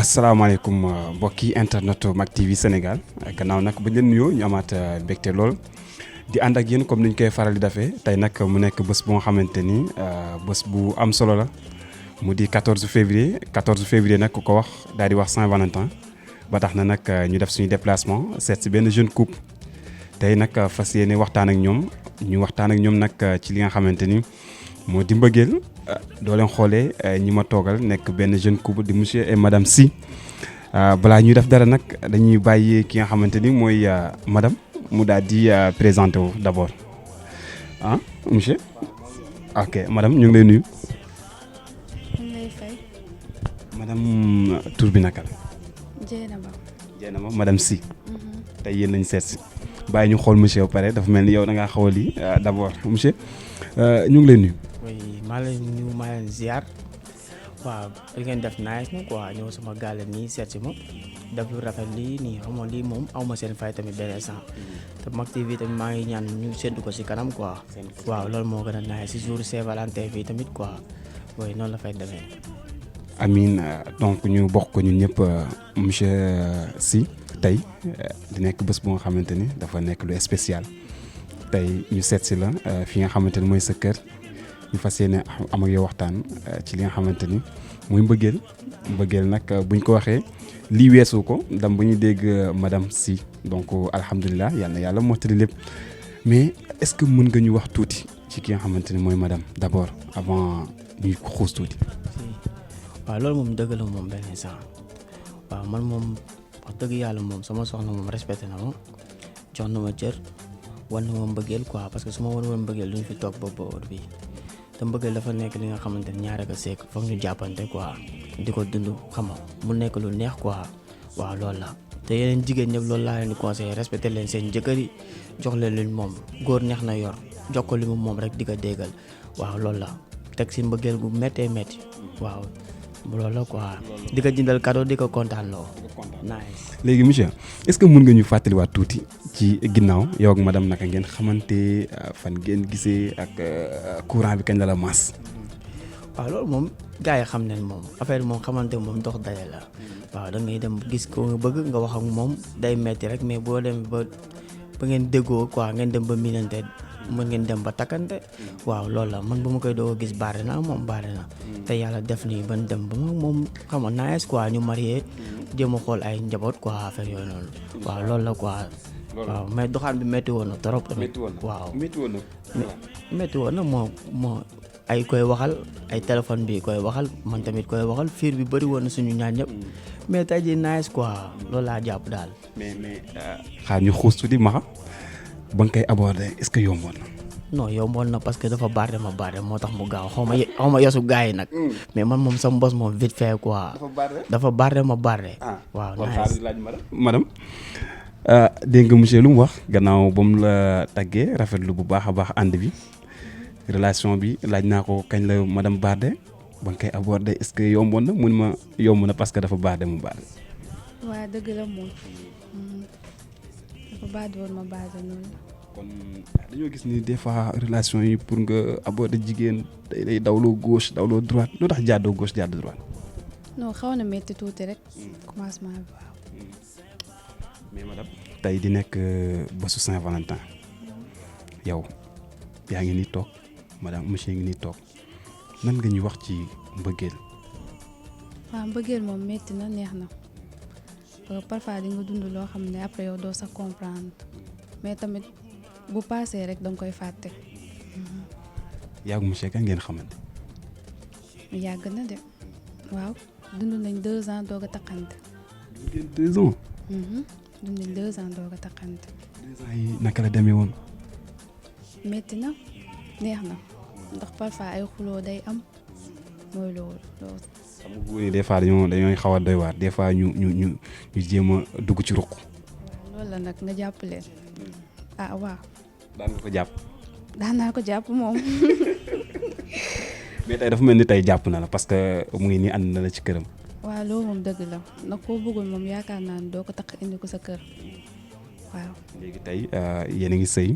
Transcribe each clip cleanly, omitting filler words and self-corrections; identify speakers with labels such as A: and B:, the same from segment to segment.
A: asalaamaaleykum mbokki internet Mak TV Sénégal gannaaw nag ba ñu leen nuyoo ñu amaat mbégte lool di ànd ak yéen comme ni ñu koy faral di defee tey nag mu nekk bés bu nga xamante ni bés bu am solo la mu di 14 février nag ku ko wax daal di wax Saint-Valentin ba tax na nag ñu def suñu déplacement seet si benn jeune couple tey nag fas yéene waxtaan ak ñoom nag ci li nga xamante ni moo di mbëggeel doo leen xoolee ñi ma toogal nekk benn jeune couple di monsieur et madame Sy balaa ñuy def dara nag dañuy bàyyi ki nga xamante ni mooy madame mu daal di présenté wu d'abord monsieur. ok madame ñu ngi lay nuyu.
B: ñu ngi lay fay.
A: madame tur bi naka la.
B: Dieynaba
A: madame Sy. tey yéen lañu seet si bàyyi ñu xool monsieur ba pare dafa mel ni yow da ngaa xaw a lii d'abord monsieur ñu ngi lay nuyu.
C: oui maa leen nuyu maa leen ziar waaw li ngeen def nice na quoi ñëw sama gaale nii seet si ma def lu rafet lii nii xam nga lii moom aw ma seen fay tamit benn instant te Mak TV tamit maa ngi ñaan ñu séntu ko si kanam quoi waaw loolu moo gën a nice si jour Saint-Valentin fii tamit quoi oui noonu la fay demee.
A: Amine donc ñu bokk ko ñun ñëpp monsieur Sy tey di nekk bés bu nga xamante ni dafa nekk lu spécial tey ñu seet si la fi nga xamante ni mooy sa kër. ñu fas yéene am ak yow waxtaan ci li nga xamante ni muy mbëggeel nag buñ ko waxee lii weesu ko dam bu ñu dégg madame Sy donc alhamdulilah yàlla mottali lépp mais est-ce que mën nga ñu wax tuuti ci ki nga xamante ni mooy madame d'abord avant ñuy xuus tuuti.
C: waaw loolu moom dëgg la moom benn instant waaw man moom wax dëgg yàlla moom sama soxna moom respecté na ma jox na ma cër wan na ma mbëggeel quoi parce que su ma wan woon mbëggeel duñ fi toog ba heure bii te mbëggeel dafa nekk li nga xamante ni ñaare ko seek foog ñu jàppante quoi di ko dund xam nga mu nekk lu neex quoi waaw loolu la te yeneen jigéen ñëpp loolu laa leen di conseillé respecté leen seen jëkkër yi jox leen luñ moom góor neex na yor jox ko li mu moom rek di ko déggal waaw loolu la teg si mbëggeel gu méttee métti waaw loolu la quoi di ko jëndal cadeau di ko kontaan loo. nice.
A: léegi monsieur est-ce que mën nga ñu fàttaliwaat tuuti ci ginnaaw yow ak madame naka ngeen xamante fan ngeen gisee ak courant bi kañ la maas.
C: waaw loolu moom gars yi xam nañ moom affaire moom xamante moom dox daje la waaw da ngay dem gis ko nga bëgg nga wax ak moom day metti rek mais boo dem ba ngeen déggoo quoi ngeen dem ba miinante mën ngeen dem ba takkante waaw loolu la man ba ma koy doog a gis baare na moom baare na te yàlla def nii ban dem ba moom xam nga nice quoi ñu marié jéem a xool ay njaboot quoi affaire yooyu noonu waaw loolu la quoi. waaw mais doxaan bi métti woon na trop tamit. waaw métti woon na moo ay koy waxal ay téléphone bi koy waxal man tamit koy waxal fiir bi bëri woon na suñu ñaar ñëpp mais tey jii nice quoi loolu laa jàpp daal.
A: mais xaar ñu xuus tuuti ma ba nga koy aborder est-ce que yomboon na.
C: non yomboon na parce que dafa baarde moo tax mu gaaw xaw ma yosu gars yi nag. mais man moom sama bos moom vite fait quoi. dafa baarde. waaw nice.
A: madame dégg nga monsieur lu mu wax gannaaw ba mu la taggee rafetlu bu baax a baax ànd bi relation bi laaj naa ko kañ la madame baarde ba nga koy aborder est-ce que yomboon na mun ma yomb na parce que dafa baarde mu baarde.
B: waaw dëgg la moom dafa baarde woon ma baarde noonu.
A: kon dañoo gis ni des fois relation yi pour nga aborder jigéen day dawloo gauche dawloo droite lu tax jàddoo gauche jàdd droite.
B: non xaw na métti tuuti rek commencement bi waaw.
A: mais madame tey di nekk bésu Saint-Valentin yow yaa ngi nii toog madame monsieur ngi nii toog nan nga ñuy wax ci mbëggeel.
B: waaw mbëggeel moom métti na neex na parfois di nga dund loo xam ne après yow doo sax comprendre mais tamit bu paasee rek danga koy fàtte.
A: yaa ngi monsieur kan ngeen xamante.
B: yàgg na de waaw dund nañ 2 ans doog a takkante.
A: 2 ans.
B: dund nañ 2 ans doog a takkante.
A: 2 ans yi naka la demee woon.
B: métti na neex na ndax parfois ay xuloo day am mooy loolu.
A: xam nga góor ñi des fois dañooy xaw a doy waar des fois ñu jéem a dugg ci ruq.
B: loolu la nag nga jàpp leen. waaw.
A: daan nga ko jàpp.
B: daan naa ko jàpp moom.
A: mais tey dafa mel ni tey jàpp na la parce que mu ngi nii ànd na la ci këram.
B: waaw loolu moom dëgg la ndax koo bëggul moom yaakaar naa ne doo ko takk indi ko sa kër waaw.
A: léegi tey yéen a ngi sëy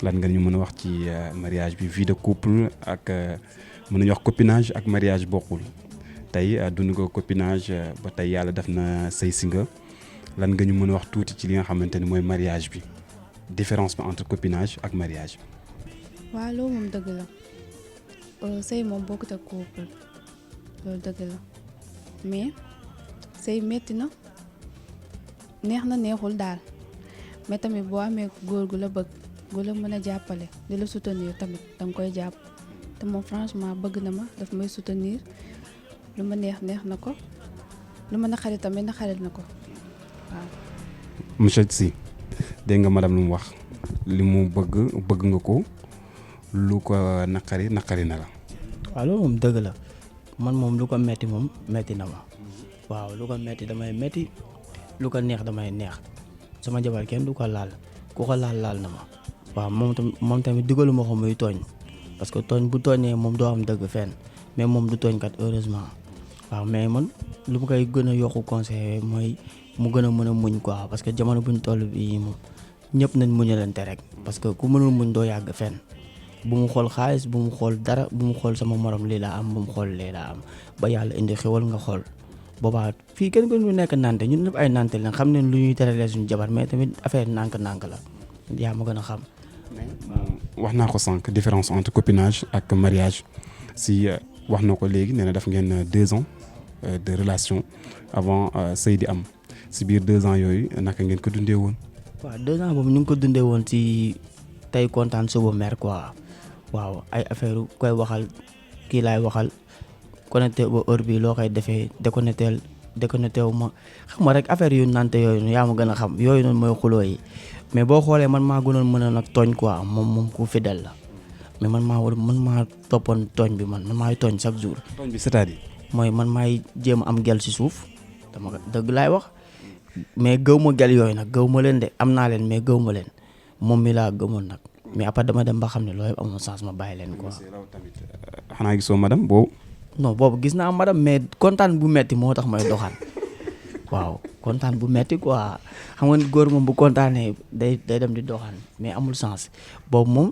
A: lan nga ñu mën a wax ci mariage bi vie de couple ak mën nañu wax copinage ak mariage bokkul tey dund nga copinage ba tey yàlla def na sëy si nga lan nga ñu mën a wax tuuti ci li nga xamante ni mooy mariage bi différence bi entre copinage ak mariage.
B: waaw loolu moom dëgg la sëy moom bokkut ak couple loolu dëgg la mais sëy metti na neex na neexul daal mais tamit boo amee góor gu la bëgg gu la mën a jàppale di la soutenir tamit danga koy jàpp te moom franchement bëgg na ma daf may soutenir lu ma neex na ko lu ma naqari tamit naqarit na ko waaw.
A: monsieur Sy dégg nga madame lu mu wax li mu bëgg nga ko lu ko naqari na la.
C: waaw loolu moom dëgg la man moom lu ko metti moom metti na ma waaw lu ko metti damay metti lu ko neex damay neex sama jabar kenn du ko laal ku ko laal na ma waaw moom tamit digalu ma ko muy tooñ parce que tooñ bu tooñee moom doo am dëgg fenn mais moom du tooñ kat heureusement waaw mais man lu ma koy gën a yokku conseil mooy mu gën a mën a muñ quoi parce que jamono buñ toll bii moom ñëpp nañ muñalante rek parce que ku mënul muñ doo yàgg fenn bu mu xool xaalis bu mu xool dara bu mu xool sama morom lii laa am bu mu xool lii laa am ba yàlla indi xewal nga xool boobaa fii kenn ku ñu nekk nante ñun ñëpp ay nante la xam ne lu ñuy teralee suñu jabar mais tamit affaire nànk-nànk la yaa ma gën a xam.
A: wax naa ko sànq différence entre copinage ak mariage si wax na ko léegi nee na def ngeen 2 ans de relation avant sëy di am si biir 2 ans yooyu naka ngeen ko dundee woon.
C: waaw 2 ans boobu ñu ngi ko dundee woon si tey kontaan suba mer quoi waaw ay affaire koy waxal kii laay waxal connecté ba heure bi loo koy defee déconnecté wu ma xam nga rek affaire yu nante yooyu yaa ma gën a xam yooyu noonu mooy xuloo yi mais boo xoolee man maa gënoon mën a nag tooñ quoi moom ku fidèle la mais man maa toppoon tooñ bi man maay tooñ chaque jour.
A: tooñ bi c'est-à-dire.
C: mooy man maay jéem a am gel si suuf dama dëgg laay wax mais gëw ma gel yooyu nag gëw ma leen de am naa leen mais gëw ma leen moom mi laa gëmoon nag mais après dama dem ba xam ne loolu amul sens ma bàyyi leen quoi.
A: xanaa gisoo madame boobu.
C: non boobu gis naa madame mais kontaan bu metti moo tax may doxaan waaw kontaan bu metti quoi xam nga góor moom bu kontaanee day dem di doxaan mais amul sens boobu moom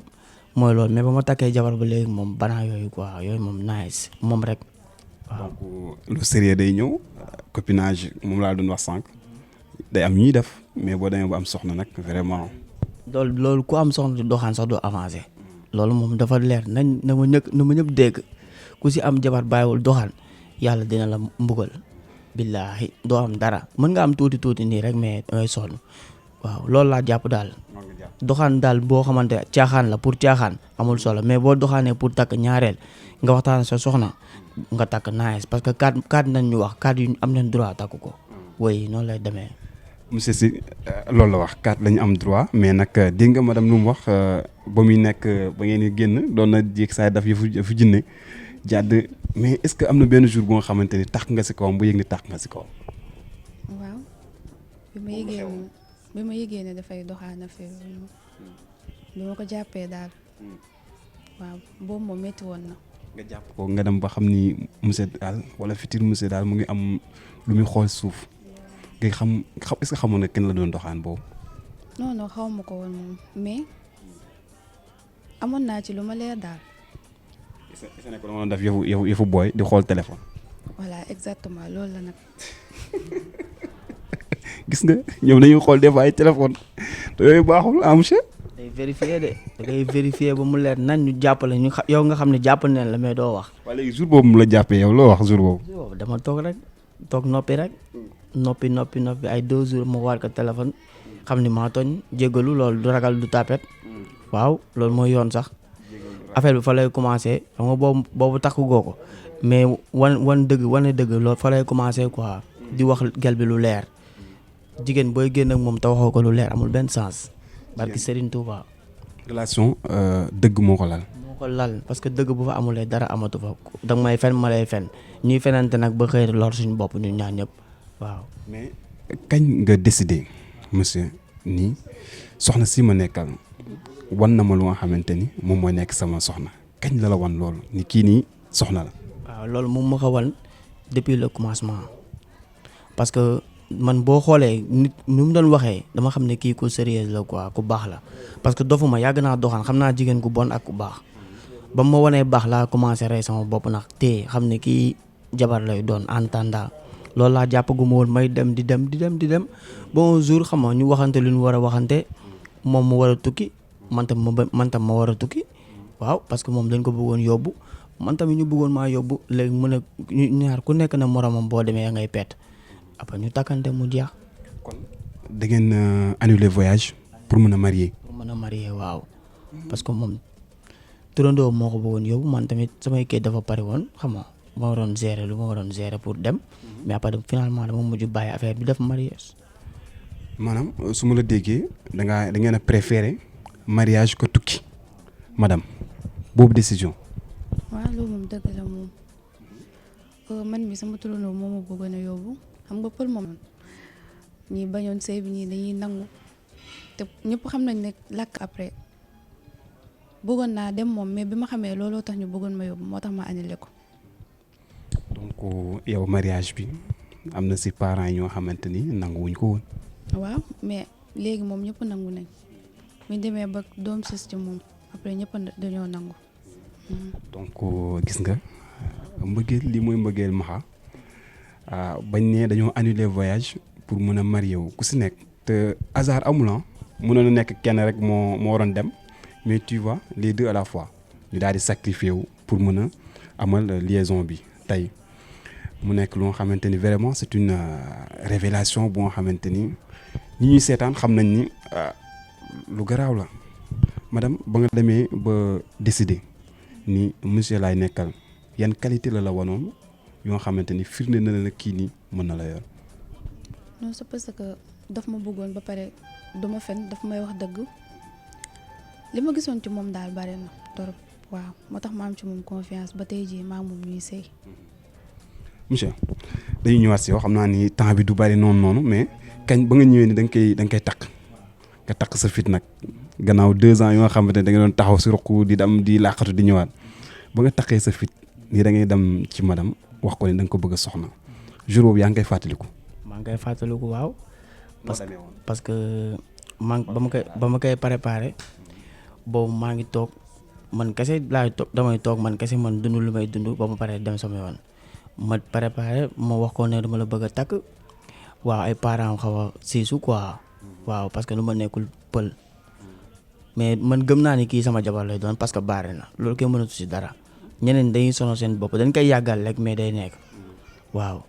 C: mooy loolu mais ba ma takkee jabar ba léegi moom banaa yooyu quoi yooyu moom nice moom rek waaw.
A: donc lu sérieux day ñëw copinage moom laa doon wax sànq day am ñuy def mais boo demee ba am soxna nag vraiment.
C: loolu ku am soxna di doxaan sax doo avancé loolu moom dafa leer nañ na ma ñëpp dégg ku si am jabar bàyyiwul doxaan yàlla dina la mbugal billaahi doo am dara mën nga am tuuti nii rek mais dangay sonn waaw loolu laa jàpp daal doxaan daal boo xamante caaxaan la pour caaxaan amul solo mais boo doxaanee pour takk ñaareel nga waxtaan sa soxna nga takk nice parce que kaat nañ ñu wax kaat yu am nañ droit takk ko woy noonu lay demee.
A: monsieur Sy loolu la wax kaat la ñu am droit mais nag dégg nga madame lu mu wax ba muy nekk ba ngeen di génn doon na jéeg saay daf yëfu jinne jàdd mais est-ce que am na benn jour bu nga xamante ni tax nga si kawam bu yëg ni tax nga si kawam.
B: waaw bi ma yëgee ne dafay doxaan affaire yooyu bi ma ko jàppee daal waaw boobu moom métti woon na.
A: nga jàpp ko nga dem ba xam ni monsieur daal wala futur monsieur daal mu ngi am lu muy xool suuf nga xam est-ce que xamoon na kenn la doon doxaan boobu.
B: non xaw ma ko woon moom mais amoon naa ci lu ma leer daal.
A: est-ce que nekk dama doon def yëfu booy di xool téléphone.
B: voilà exactement loolu la nag.
A: gis nga ñoom dañuy xool des fois ay téléphone te yooyu baaxul ah monsieur.
C: day vérifier de da ngay vérifier ba mu leer nañ ñu jàppale ñu yow nga xam ne jàppal neen la mais doo wax.
A: waaye léegi jour boobu mu la jàppee yow loo wax jour boobu.
C: dama toog rek toog noppi rek noppi ay 2 jours ma war ko téléphone xam ni maa tooñ jéggalu loolu du ragal du tapet waaw loolu mooy yoon sax affaire bi fa lay commencé xam nga boobu takku goo ko mais wane dëgg loolu fa lay commencé quoi di wax gel bi lu leer jigéen booy génn ak moom te waxoo ko lu leer amul benn sens. barki Serigne Touba.
A: relation dëgg moo ko lal.
C: moo ko lal parce que dëgg bu fa amulee dara amatu fa danga may fen ma lay fen ñuy fenante nag ba xëy lor suñu bopp ñun ñaar ñëpp waaw.
A: mais kañ nga décidé monsieur nii soxna si ma nekkal wan na ma lu nga xamante ni moom mooy nekk sama soxna kañ la wan loolu ni kii nii soxna la. waaw
C: loolu moom ma ko wan depuis le commencement parce que. man boo xoolee nit ni mu doon waxee dama xam ne kii ku sérieux la quoi ku baax la parce que dofuma yàgg naa doxaan xam naa jigéen ku bon ak ku baax ba ma wanee baax laa commencé rey sama bopp nag te xam ne kii jabar lay doon en attendant loolu laa jàppaguma woon may dem di dem bon jour xam nga ñu waxante lu ñu war a waxante moom mu war a tukki man tam ma war a tukki waaw parce que moom dañ ko bëggoon yóbbu man tamit ñu bëggoon maa yóbbu léegi mu ne ñu ñaar ku nekk na moromam boo demee ngay pet après ñu takkante mu jeex.
A: kon da ngeen annuler voyage pour mën a marier.
C: Waaw parce que moom turandoo moo ko bëggoon yóbbu man tamit samay kayit dafa pare woon xam nga ma waroon gérer lu ma waroon gérer pour dem mais après finalement dama mujj bàyyi affaire bi def mariage.
A: maanaam su ma la déggee da ngeen a préféré mariage ko tukki madame boobu décision.
B: waaw loolu moom dëgg la moom man mi sama turandoo moo ma bëggoon a yóbbu xam nga pël moom ñi bañoon sëy bi ñii dañuy nangu te ñëpp xam nañ ne làkk après bëggoon naa dem moom mais bi ma xamee looloo tax ñu bëggoon ma yóbbu moo tax ma annulé ko.
A: donc yow mariage bi am na si parents yi ñoo xamante ni nanguwuñ ko woon.
B: waaw mais léegi moom ñëpp nangu nañ bu ñu demee ba doom sës ci moom après ñëpp dañoo nangu.
A: donc gis nga mbëggeel li mooy mbëggeel maxa bañ ne dañoo annuler voyage pour mën a marié wu ku si nekk te hasard amulan mënoon a nekk kenn rek moo waroon dem mais tu vois les deux à la fois ñu daal di sacrifié wu pour mën a amal liaison bi tey mu nekk lu nga xamante ni vraiment c'est une révélation bu nga xamante ni ñi ñuy seetaan xam nañ ni lu garaaw la madame ba nga demee ba décider ni monsieur laay nekkal yan qualité la wanoon yoo xamante ni firnde na la kii nii mën na la yor.
B: non c'est parce que daf ma bëggoon ba pare duma fen daf may wax dëgg li ma gisoon ci moom daal bari na torop waaw moo tax ma am ci moom confiance ba tey jii maa moom ñuy sëy.
A: monsieur dañuy ñëwaat si yow xam naa ni temps bi du bari noonu mais kañ ba nga ñëwee ni da nga koy takk nga takk sa fit nag gannaaw 2 ans yoo xamante ne da nga doon taxaw si ruq di dem di làqatu di ñëwaat ba nga takkee sa fit nii da ngay dem ci madame wax ko ne da nga ko bëgg a soxna jour boobu yaa ngi koy fàttaliku.
C: maa ngi koy fàttaliku waaw. parce que ba ma koy préparé boobu maa ngi toog man kese laay toog damay toog man kese man dund lu may dund ba ma paree dem sama yoon ma préparé ma wax ko ne dama la bëgg a takk waaw ay parents xaw a siisu quoi waaw parce que lu ma nekkul pël mais man gëm naa ni kii sama jabar lay doon parce que baare na loolu kenn mënatu si dara ñeneen dañuy sonal seen bopp dañ koy yàggal rek mais day nekk waaw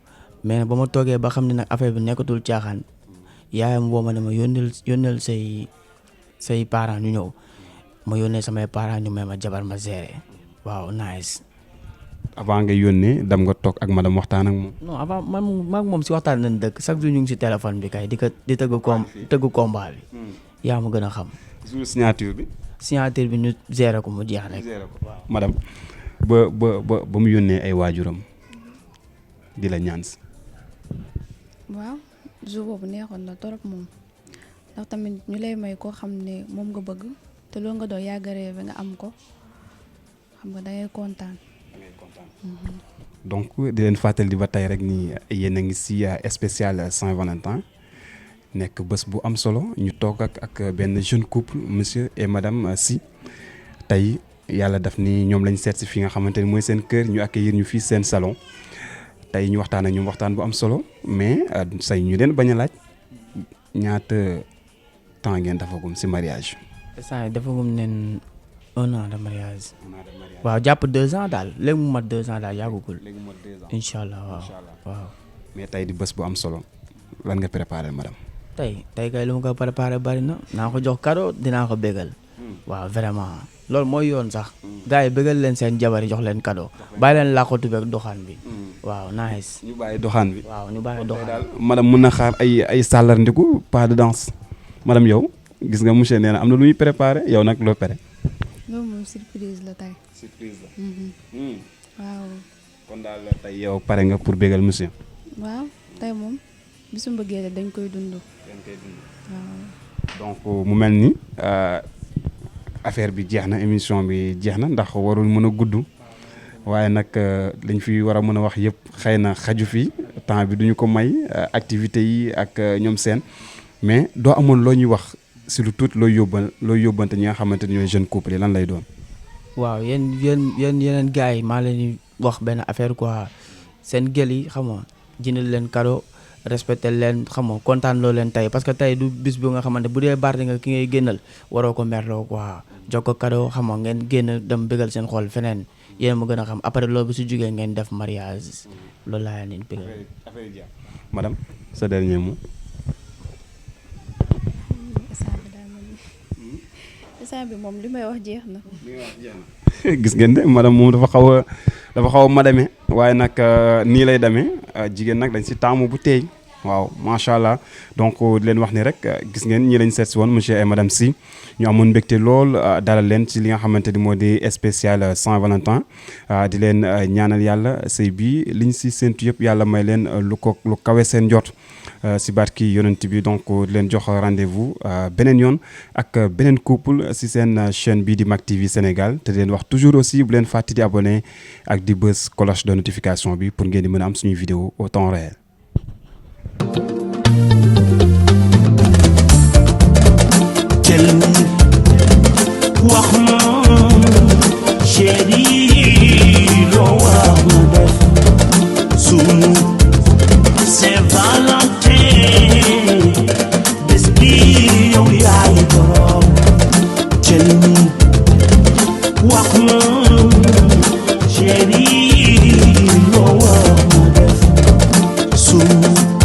C: mais ba ma toogee ba xam ne nag affaire bi nekkatul caaxaan yaayam woo ma ne ma yónneel say parents ñu ñëw ma yónnee samay parents ñu may ma jabar ma gérer waaw nice.
A: avant nga yónnee dem nga toog ak madame waxtaan ak moom.
C: non avant man moom si waxtaan nañ dëkk chaque jour ñu ngi si téléphone bi kay di tëgg combat bi. yaa ma gën a xam.
A: jour signature bi.
C: signature bi ñu gérer ko mu jeex rek.
A: waaw madame ba mu yónnee ay waajuram di la ñaan si.
B: waaw jour boobu neexoon na torop moom ndax tamit ñu lay may koo xam ne moom nga bëgg te loolu nga doon yàgg rêve nga am ko xam nga dangay kontaan.
A: donc di leen fàttali di ba tey rek ni yéen a ngi si spécial Saint-Valentin nekk bés bu am solo ñu toog ak benn jeune couple monsieur et madame Sy tey yàlla daf ni ñoom lañ seet si fi nga xamante ni mooy seen kër ñu accueillir ñu fii seen salon tey ñu waxtaan ak ñoom waxtaan bu am solo mais say ñu leen bañ a laaj ñaata temps ngeen dafagum si mariage.
C: instant dafagum neen 1 an de mariage. waaw jàpp 2 ans daal léegi mu mat 2 ans daal yàggugul.
A: léegi mu mat 2 ans
C: incha allah waaw.
A: mais tey di bés bu am solo lan nga préparé madame.
C: tey kay lu ma ko préparé bari na naa ko jox cadeau dinaa ko bégal. waaw vraiment loolu mooy yoon sax. gars yi bégal leen seen jabar yi jox leen cadeau. bàyyi leen làqatu beeg doxaan bi. waaw nice.
A: ñu bàyyi doxaan bi.
C: waaw ñu bàyyi doxaan
A: daal madame mën na xaar ay sàllar ndiku pas de danse madame yow gis nga monsieur nee na am na lu muy préparé yow nag loo pare.
B: loolu moom surprise la tey.
A: surprise la.
B: waaw.
A: kon daal tey yow pare nga pour bégal monsieur.
B: waaw tey moom bisu mbëggeel dañ koy dund. waaw.
A: donc mu mel ni affaire bi jeex na émission bi jeex na ndax warul mën a gudd waaye nag lañ fi war a mën a wax yëpp xëy na xaju fi temps bi duñu ko may activités yi ak ñoom seen mais doo amoon loo ñuy wax si lu tuut looy yóbbante ñi nga xamante ni ñooy jeune couple yi lan lay doon.
C: waaw yeneen gars yi maa leen di wax benn affaire quoi seen gel yi xam nga jëndal leen cadeau respecté leen xam nga kontaan loo leen tey parce que tey du bis bu nga xamante bu dee Barth nga ki ngay génnal waroo ko merloo quoi jox ko cadeau xam nga ngeen génn dem bëggal seen xol feneen yéen ma gën a xam après loolu bu si jógee ngeen def mariage loolu laa leen bëggal.
A: madame sa dernier mot.
B: instant bi moom li may wax jeex na.
A: gis ngeen de madame moom dafa xaw a madame waaye nag nii lay demee jigéen nag dañ si taamu bu teey waaw macha allah donc di leen wax ni rek gis ngeen ñi lañ seet si woon monsieur et madame Sy ñu amoon mbégte lool dalal leen ci li nga xamante ni moo di spécial Saint-Valentin di leen ñaanal yàlla sëy bi liñ si séntu yëpp yàlla may leen lu kawe seen njort si barki yonent bi donc di leen jox rendez-vous beneen yoon ak beneen couple si seen chaîne bii di Mak TV Sénégal te di leen wax toujours aussi bu leen fàtte di abonné ak di bës cloche de notification bi pour ngeen di mën a am suñuy vidéo au temps réel.
D: wax